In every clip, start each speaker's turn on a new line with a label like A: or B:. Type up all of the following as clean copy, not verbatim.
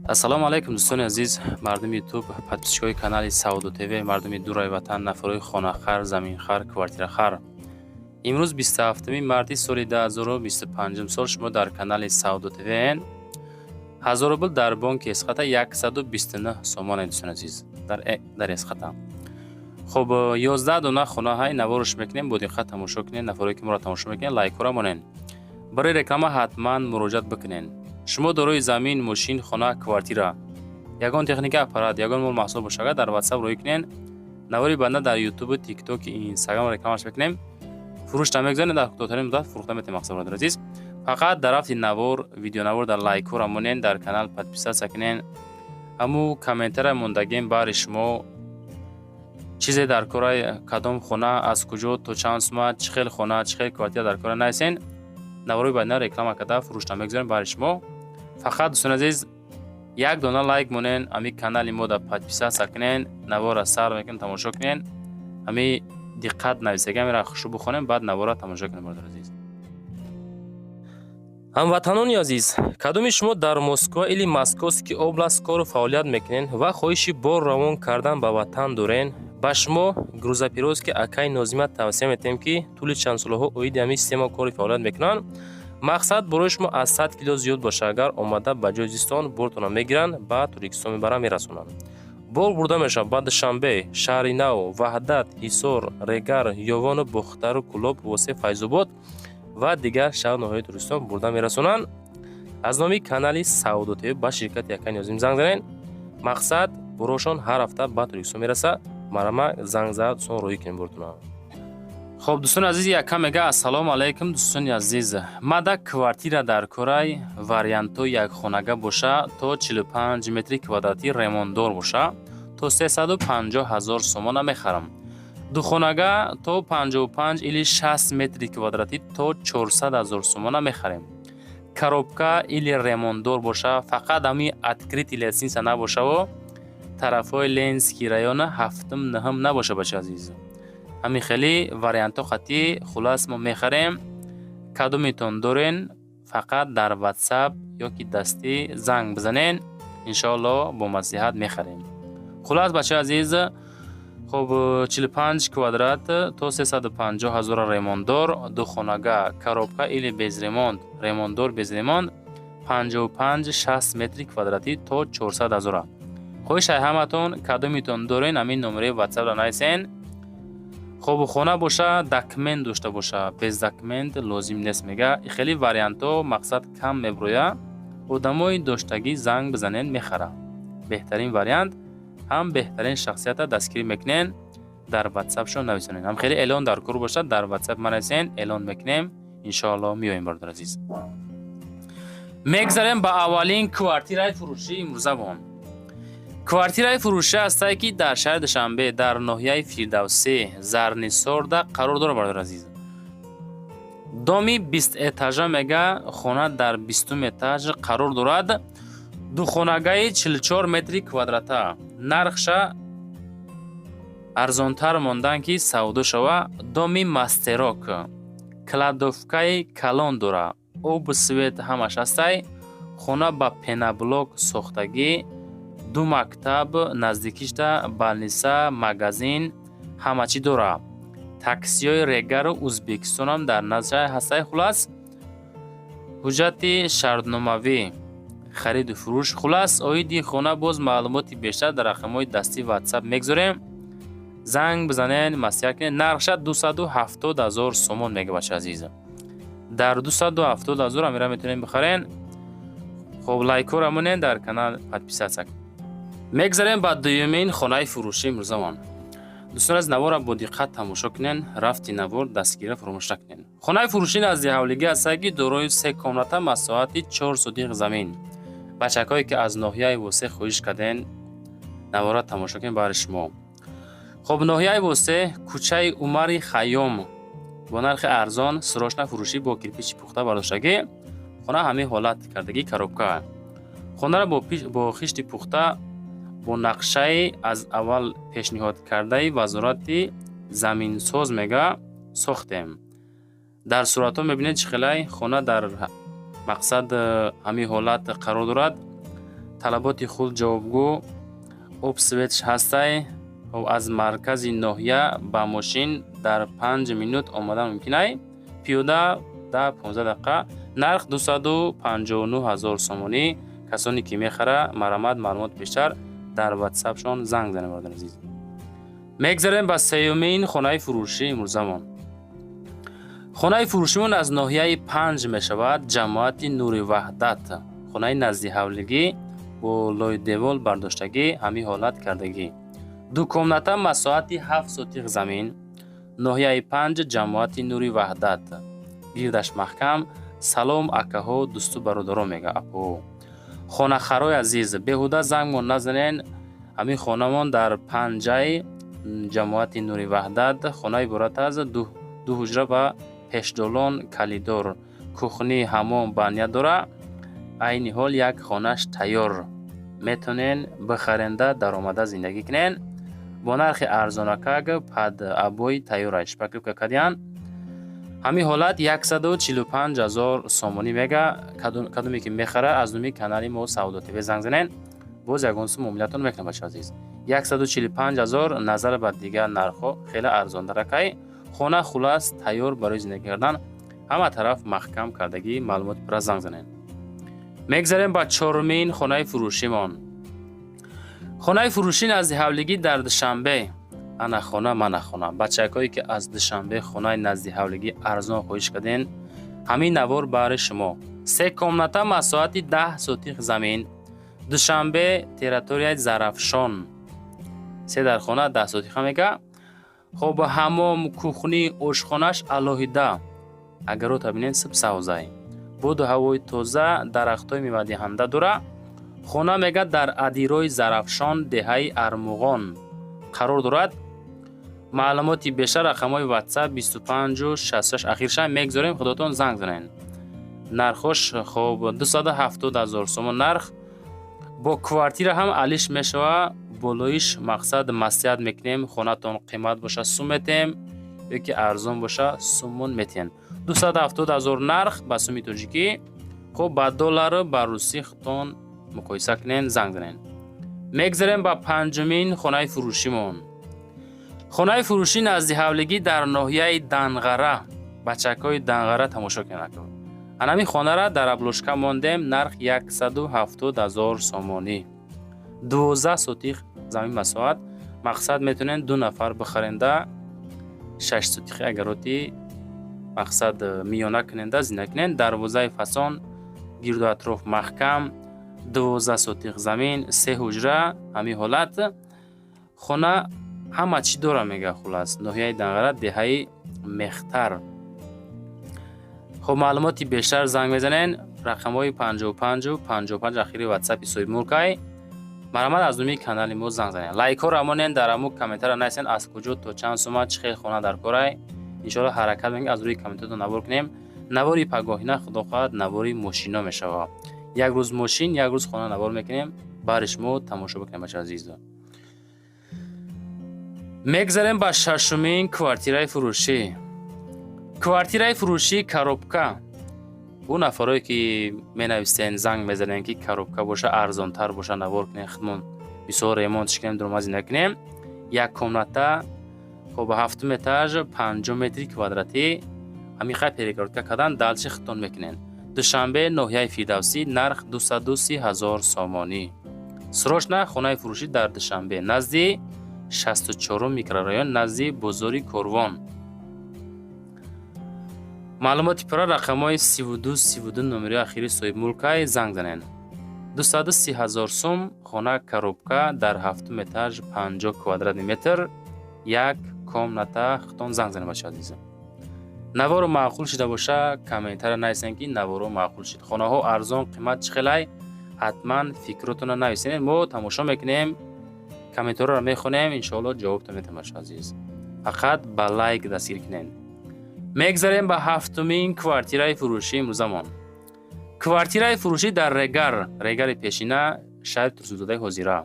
A: Ассалому алайкум, дӯстони азиз, мардуми Ютуб, подписчикои канали Савдо ТВ, мардуми дураи ватан, нафарои хонахар, заминхар, квартирахар. Имрӯз 27 марти соли 2025 сол, шумо дар канали Савдо ТВ. 1000 рубл дар бонки Эсхата 129 сомоне, дӯстони азиз, дар Эсхата. Хуб, 11 дона хонаҳай наворш мекунем, бо диққат тамошо кунед. Нафарое ки моро тамошо мекунед, лайкҳоро монед. Барои реклама ҳатман муроҷиат бикунед. Шумо дорои замин, мошин, хона, квартира, ягон техника, аппарат, ягон мол маҳсул бошад, дар Ватсап роҳӣ кунед. Навори банда дар Ютубу, Тиктоки, Инстаграм рекламаш мекунем, фурӯш намегузорем, дар кӯтоҳтарин муддат фурӯхта метавонем. Мақсад, бародари азиз, фақат дар рафти навор, видеонавор дар лайкҳоро монед, дар канал подписаться кунед. Ҳаму комментария мондагем баҳри шумо, чизе дар кораи, кадом хона, аз куҷо, то чанд сума, чӣ хел хона, чӣ хел квартира дар кора, нависен. Наворои баъдина реклама карда фурӯш намегузорем баҳри шумо. Фақат, дӯстони азиз, як дона лайк монен, ҳами канали мо да подписаться кунен. Навора сар мекунем, тамошо кунен. Ҳами диққат нависага амира хушу бихонем, баъд навора тамошо кунем, бародари азиз.
B: Ҳамватанони азиз, кадоми шумо дар Москва или Московский область кору фаъолият мекунед ва хоҳиши бор равон кардан ба ватан дорен, ба шумо грузоперевозки акаи Нозима тавсия метиҳем, ки тӯли чанд солаҳо оиди ҳамин система кори фаъолият мекунанд. Мақсад, борои шумо аз 100 кило зиёд бошад, агар омада ба ҷои зистон бортона мегиранд, ба Тоҷикистон мебаранд, мерасонанд. Бор бурда мешавад ба Душанбе, Шаҳри Нав, Ваҳдат, Ҳисор, Регар, Ёвону Бохтару, Кӯлоб, Восеъ, Файзобод ва дигар шаҳру ноҳияи Тоҷикистон бурда мерасонанд. Аз номи канали Савдо ТВ ба ширкати акаи Нозим занг занед. Мақсад, борошон ҳар ҳафта ба Тоҷикистон мерасад. Марама занг зад, дӯстон, роҳӣ кунем бортона.
A: Хоб, дӯстони азиз, якам мега: «Ассалому алайкум, дӯстони азиз, мада квартира дар кораи, вариантҳо якхонага боша, то 45 метри квадратӣ, ремонтдор боша, то 350 ҳазор сомона мехарам. Духонага то 55 или 60 метри квадратӣ, то 400 ҳазор сомона мехарем. Коробка или ремонтдор боша, фақат ҳами открытый лестница набошаву тарафҳои Ленинский района, ҳафтум, нуҳум набоша, бача азиз. Ҳамин хеле вариантҳо қатъӣ, хулас, мо мехарем. Кадометон дорен, фақат дар Ватсап ё ки дастӣ занг бизанен, иншоалло, бо маслиҳат мехарем». Хулас, бачаи азиз, хоб, 45 квадрат то 350 ҳазора, ремонтдор, духонага, коробка или без ремонт, ремонтдор, без ремонт, 55, 60 метри квадратӣ, то 400 ҳазора. Хоҳиш ай ҳаматон, кадометон дорен, ҳамин номераи Ватсапро нависен. Хобу хона боша, документ дошта боша, без документ лозим нест, мега. Хеле вариантҳо, мақсад, кам меброя. Одамои доштагӣ занг бизанен, мехара. Беҳтарин вариант, ҳам беҳтарин шахсията дастгирӣ мекунен. Дар Ватсапшон нависонен. Ҳам хеле эълон дар кор бошад, дар Ватсап манависен, эълон мекунем, иншоалло, меоем. Бародар азиз, мегзарем ба аввалин квартираи фурӯшии имрӯзавон. Квартираи фурӯшӣ ҳастае, ки дар шаҳри Душанбе, дар ноҳияи Фирдавсӣ, Зарнисорда қарор дорад. Бародар азиз, доми 20 этажа, мега, хона дар 20-ум этаж қарор дорад. Духонагаи 44 метри квадрата, нархша арзонтар мондан, ки савдо шава. Доми мастерок, кладовкаи калон дора, об, свет ҳамаш ҳастай. Хона ба пеноблок сохтагӣ, ду мактаб наздикишда, больница, магазин, ҳама чӣ дора. Таксиҳои Регару Узбекистонам дар назди ҳастай. Хулас, ҳуҷҷати шартномавӣ хариду фурӯш. Хулас, оиди хона боз маълумоти бештар дар рақамҳои дастии Ватсап мегузорем, занг бизанед, маслиҳат кунед. Нархша 270 ҳазор сомон, мега, бача азиз. Дар 270 ҳазор амира метавонед бихарен. Хоб, лайкҳоро монед, дар канал подписаться. Мегзарем ба дуюмин хонаи фурӯшии имрӯзамон. Дӯстон аз, навора бо диққат тамошо кунен, рафти навор дастгирӣ фуромӯш накунен. Хонаи фурӯшӣ назди ҳавлигӣ ҳастае, ки дорои се комната, масоҳати 4 сотих замин. Бачакҳое, ки аз ноҳияи Восеъ хоҳиш карден, навора тамошо кунед, баҳри шумо. Хоб, ноҳияи Восеъ, кӯчаи Умари Хайём, бо нархи арзон срочно фурӯшӣ, бо кирпичи пухта бардоштагӣ. Хона ҳамин ҳолат кардагӣ, коробка. Хонаро бо хишти пухта, бо нақшаи аз аввал пешниҳод кардаи вазорати заминсоз, мега, сохтем. Дар суратҳо мебинед, чӣ хелай хона дар мақсад ҳамин ҳолат қарор дорад. Талаботи худ ҷавобгӯ, об, свет ш ҳастай. Аз маркази ноҳия ба мошин дар 5 минут омадан мумкинай, пиёда 10-15 дақиқа. Нарх 259 000 сомонӣ. Касоне ки мехара, марҳамат, маълумоти бештар дар ватсапшон занг занед, бародари азиз. Мегзарем ба сеюмин хонаи фурӯшӣ имрӯзамон. Хонаи фурӯшимон аз ноҳияи Панҷ мешавад, ҷамоати Нури Ваҳдат. Хонаи назди ҳавлигӣ, бо лойдевол бардоштагӣ, ҳамин ҳолат кардагӣ. Ду комната, масоҳати 7 сотих замин, ноҳияи Панҷ, ҷамоати Нури Ваҳдат, гирдаш маҳкам. Салом, акаҳо, дӯсту бародарон, мега апо. Хонахарои азиз, беҳуда зангмон назанен. Ҳамин хонамон дар Панҷай, ҷамоати Нури Ваҳдат. Хона иборат аз ду ҳуҷра ва пешдолон, коридор, кухня, ҳаммом, баня дора. Айни ҳол як хонаш тайёр, метонен бихаренда, даромада зиндагӣ кунен бо нархи арзонакак. Под обои тайёрай, шпаклёвка кардиян. Ҳамин ҳолат 145 000 сомонӣ мега. Кадоме ки мехара, аз номи канали мо Савдо ТВ занг занен, боз ягон сум муомилатон мекунам, бачаҳо азиз. 145 000 назар ба дигар нархҳо хеле арзонтаракай. Хона хулас тайёр барои зиндагӣ кардан, ҳама тараф маҳкам кардагӣ. Маълумоти пурра занг занед. Мегзарем ба чорумин хонаи фурӯшимон. Хонаи фурӯшӣ назди ҳавлигӣ дар Душанбе. Ана хона, мана хона. Бачакҳое ки аз Душанбе хонаи назди ҳавлигӣ арзон хоҳиш карден, ҳамин навор баҳри шумо. Се комната, масоҳати 10 сотих замин, Душанбе, территорияи Зарафшон. Се дар хона, 10 сотиха мега. Хоб, ҳаммом, кухня, ошхонаш алоҳида. Агарота бинед, сиб савзай, боду ҳавои тоза, дарахтҳои мевадиҳанда дора. Хона мега дар адирои Зарафшон, деҳаи Армуғон қарор дорад. Маълумоти бештар рақамҳои WhatsApp 25 66 ахирша мегзорем, худотон занг занед. Нархош хоб 270 ҳазор сомон нарх, бо квартира ҳам алиш мешава. Болоиш мақсад маслиҳат мекунем, хонатон қимат боша, сум метем, ё ки арзон боша, суммон метиҳем. 270 ҳазор нарх ба суми тоҷикӣ. Хуб, ба доллару ба русӣ худтон муқоиса кунен, занг занен. Мегзарем ба панҷумин хонаи фурӯшимон. Хонаи фурӯшӣ назди ҳавлигӣ дар ноҳияи Данғара. Бачакҳои Данғара, тамошо кунед. Анами хонара дар обложка мондем, нарх 170 ҳазор сомонӣ, 12 сотих замин масоҳат. Мақсад, метавонед ду нафар бихаренда, 6 сотихи агароти мақсад миёна куненда, зиндагӣ кунен. Дарвозаи фасон, гирду атроф маҳкам, 12 сотих замин, се ҳуҷра. Ҳамин ҳолат хона ҳама чӣ дора мега. Хулас, ноҳияи Данғара, деҳаи Мехтар. Хуб, маълумоти бештар занг мезанен, рақамҳои 55-55 ахири ватсапи соҳибмулкай. Марҳамат, аз номи канали мо занг занед. Лайкҳоро монен, дар аму комментария нависен, аз куҷо то чанд сума, чӣ хел хона дар корай. Иншоалло, ҳаракат мекунем, аз рӯи комментатон навор кунем. Навори пагоҳина, худо хоҳад, навори мошино мешавад. Як рӯз мошин, як рӯз хона навор мекунем, баҳри шумо тамошо бикунем, бача азизо. Мегзарем ба шашумин квартираи фурӯшӣ. Квартираи фурӯшӣ коробка. Ӯ нафарое ки менависен, занг мезанем, ки коробка боша, арзонтар боша, навор кунем, худмон бисёр ремонт кунем, дуромад зиндагӣ кунем. Як комната, хоб, ҳафтум этаж, 50 метри квадратӣ. Ҳамин хай перегородка кардан, дальше худтон мекунен. Душанбе, ноҳияи Фирдавсӣ, нарх 230 000 сомонӣ. Срочно хонаи фурӯшӣ дар Душанбе, назди 64-ум микрорайон, назди бозори Корвон. Маълумоти пурра рақамҳои 32 32 номери ахири соҳибмулкай, занг занен. 230 000 сум, хона коробка дар ҳафтум этаж, 50 квадратный метр, як комната. Худтон занг занед, бача азизам. Наворо маъқул шида боша, комментария нависен, ки наворо маъқул шид. Хонаҳо арзон, қимат чӣ хелай, ҳатман фикротонро нависенед. Мо тамошо мекунем, комментарияро мехонем, иншоалло ҷавобтон метавон, бача азиз. Фақат ба лайк дастгир кунед. Мегзарем ба ҳафтумин квартираи фурӯшии имрӯзамон. Квартираи фурӯшӣ дар Регар, Регари пешина, шаҳри Турсунзодаи ҳозира.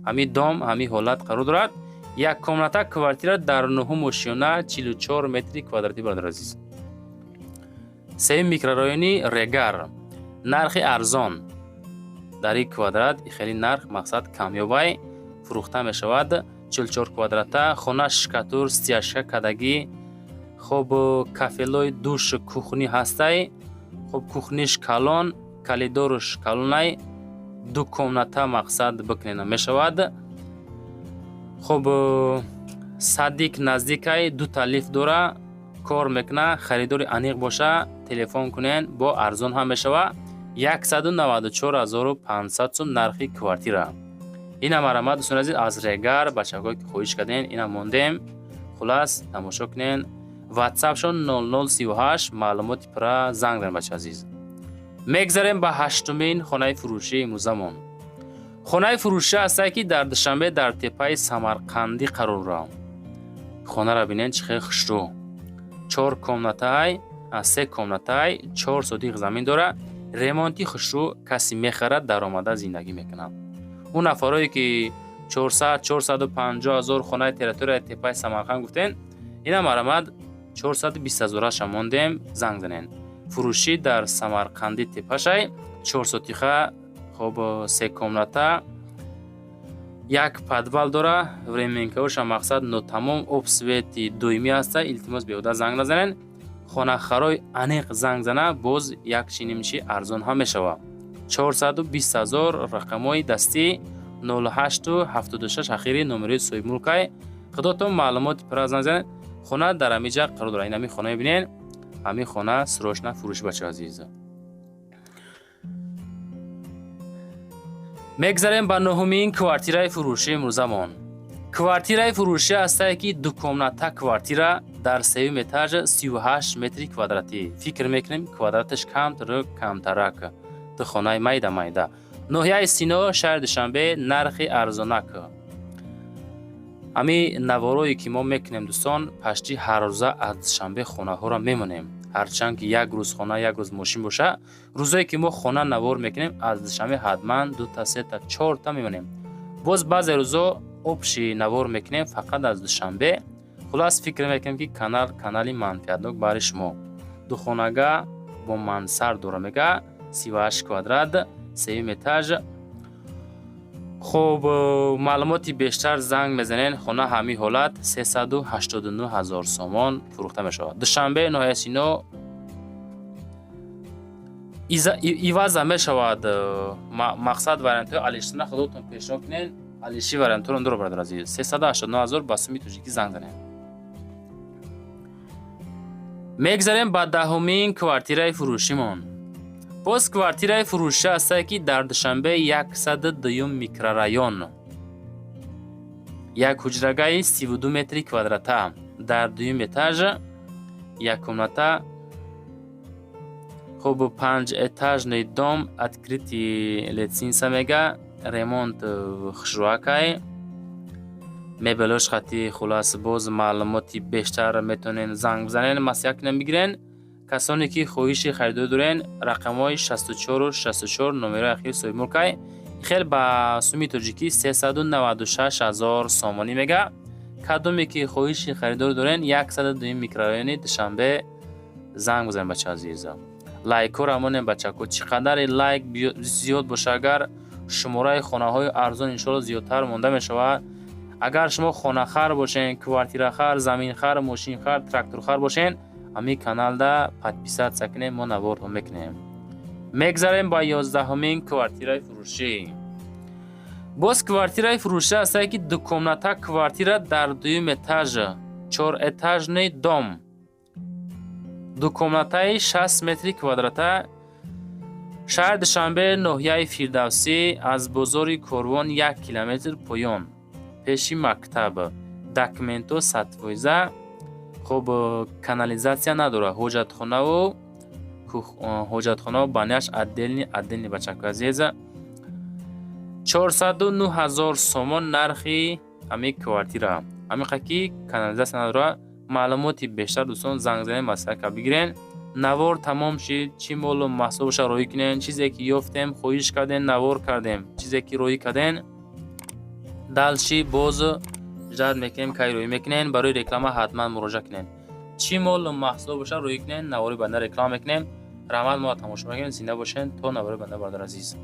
A: Ҳамин дом ҳамин ҳолат қарор дорад. Як комната квартира дар нуҳум ошёна, 44 метри квадратӣ, бародар азиз. Сеюм микрорайони Регар, нархи арзон. Дар ин квадрат хеле нарх мақсад камёбай фурӯхта мешавад. 44 квадрата хона, штукатур, стяжка кардагӣ. Хоб, кафелои душ, кухни ҳастай. Хоб, кухниш калон, коридоруш калонай, ду комната мақсад бикунена мешавад. Хоб, садик наздикай, дута лифт дора, кор мекуна. Харидори аниқ боша, телефон кунен, бо арзон ҳам мешава. 194 500 сум нархи квартира. Ина марамат, дӯстони азиз, аз Регар бачаҳое ки хоҳиш кардем, ина мондем. Хулас, тамошо кунен, ватсапшон 0038, маълумоти пурра занг занед, бача азиз. Мегзарем ба ҳаштумин хонаи фурӯшии имрӯзамон. Хонаи фурӯшӣ ҳастае, ки дар Душанбе, дар теппаи Самарқандӣ қарор дорад. Хонаро бинед, чӣ хеле хушрӯ. Чор комнатаай, се комнатаай, 4 сотих замин дорад, ремонти хушрӯ. Касе мехарад, даромада зиндагӣ мекунад. Он нафарое ки 400, 450 ҳазор хонаи территорияи теппаи Самарқанд гуфтен, ина марамад, 420 ҳазораша мондем, занг занен. Фурӯшӣ дар Самарқандӣ, теппашай, 4 сотиха. Хоб, се комната, як подвал дора, временкаоша мақсад нотамом, об, свети доимӣ ҳаста. Илтимос, беҳуда занг назанен. Хонахарои аниқ занг зана, боз як чинимчи арзон ҳам мешавад. 420 ҳазор, рақамҳои дастӣ 0876 ахири номерои соҳибмулкай. Худотон маълумоти пурра занг занед. Хона дар ҳамиҷа қарор дорад. Ин ҳамин хона мебинед, ҳамин хона срочно фурӯшӣ, бачаҳо азиз. Мегзарем ба нуҳумин квартираи фурӯшии имрӯзамон. Квартираи фурӯшӣ ҳастае, ки дукомната квартира дар сеюм этаж, 38 метри квадратӣ. Фикр мекунем, квадраташ камтару камтарак, ду хонаи майда майда. Ноҳияи Сино, шаҳри Душанбе, нархи арзонак. Ҳамин наворое ки мо мекунем, дӯстон, пашти ҳаррӯза аз Душанбе хонаҳоро мемонем. Ҳарчанд ки як рӯз хона, як рӯз мошин боша, рӯзое ки мо хона навор мекунем, аз Душанбе ҳатман дута, сета, чорта мемонем. Боз баъзе рӯзо общий навор мекунем фақат аз Душанбе. Хулас, фикр мекунем, ки канал канали манфиатнок барои шумо. Духонага бо мансард дора, мега, 38 квадрат, сеюм этаж. Хуб, маълумоти бештар занг мезанед. Хона ҳамин ҳолат 389 ҳазор сомон фурӯхта мешавад. Душанбе, ноҳияи Сино, иваза мешавад. Мақсад, вариантҳои алишна худотон пешниҳод кунед, алиши вариантҳоро дуро, бародар азиз. 389 ҳазор ба суми тоҷикӣ, занг занед. Мегзарем ба 10-умин квартираи фурӯшимон. Боз квартираи фурӯшӣ ҳастае, ки дар Душанбе, 102-юм микрорайон, як ҳуҷрагаи 32 метри квадрата, дар дуюм этаж, як комната. Хуб, панҷэтажный дом, открытый лестница, мега, ремонт хушрӯакай, мебелош хати. Хулас, боз маълумоти бештар метавонед занг бизанед, маслиҳат кунед, бигирен. Касоне ки хоҳиши харидорӣ дорен, рақамҳои 64 64 номерои ахири соҳибмулкай. Хел ба суми тоҷикӣ 396 ҳазор сомонӣ, мега. Кадоме ки хоҳиши харидорӣ дорен, 102 микрорайони Душанбе занг бизанед, бача азиз. Лайкҳоро монем, бачако. Чӣ қадаре лайк зиёд боша, агар шумораи хонаҳои арзон иншоалло зиёдтар монда мешавад. Агар шумо хонахар бошен, квартирахар, заминхар, мошинхар, тракторхар бошен, ҳамин каналда подписаться кунем, мо наворҳо мекунем. Мегзарем ба 11-умин квартираи фурӯшӣ. Боз квартираи фурӯшӣ ҳастае, ки дукомната квартира дар дуюм этаж, чорэтажный дом, дукомнатаи 60 метри квадрата, шаҳри Душанбе, ноҳияи Фирдавсӣ, аз бозори Корвон 1 километр поён, пеши мактаб. Документҳо 100%. Хуб, канализатсия надорад. Ҳоҷатхонаву баняш отдельный, отдельный, бачако азиз. 409 ҳазор сомон нархи ҳамин квартира. Ҳамиқа ки канализатсия надорад. Маълумоти бештар, дӯстон, занг занед, маслиҳат бигирен. Навор тамом шид. Чӣ молу маҳсул боша, роҳӣ кунен. Чизе ки ёфтем, хоҳиш кардем, навор кардем. Чизе ки роҳӣ кардем, дальше боз ждать мекунем, кай роҳӣ мекунем. Барои реклама ҳатман муроҷиат кунем. Чӣ молу маҳсул боша, роҳӣ кунем, навори банда реклама мекунем. Раҳмат, мо тамошо мекунем. Зинда бошен то навори банда, бародар азиз.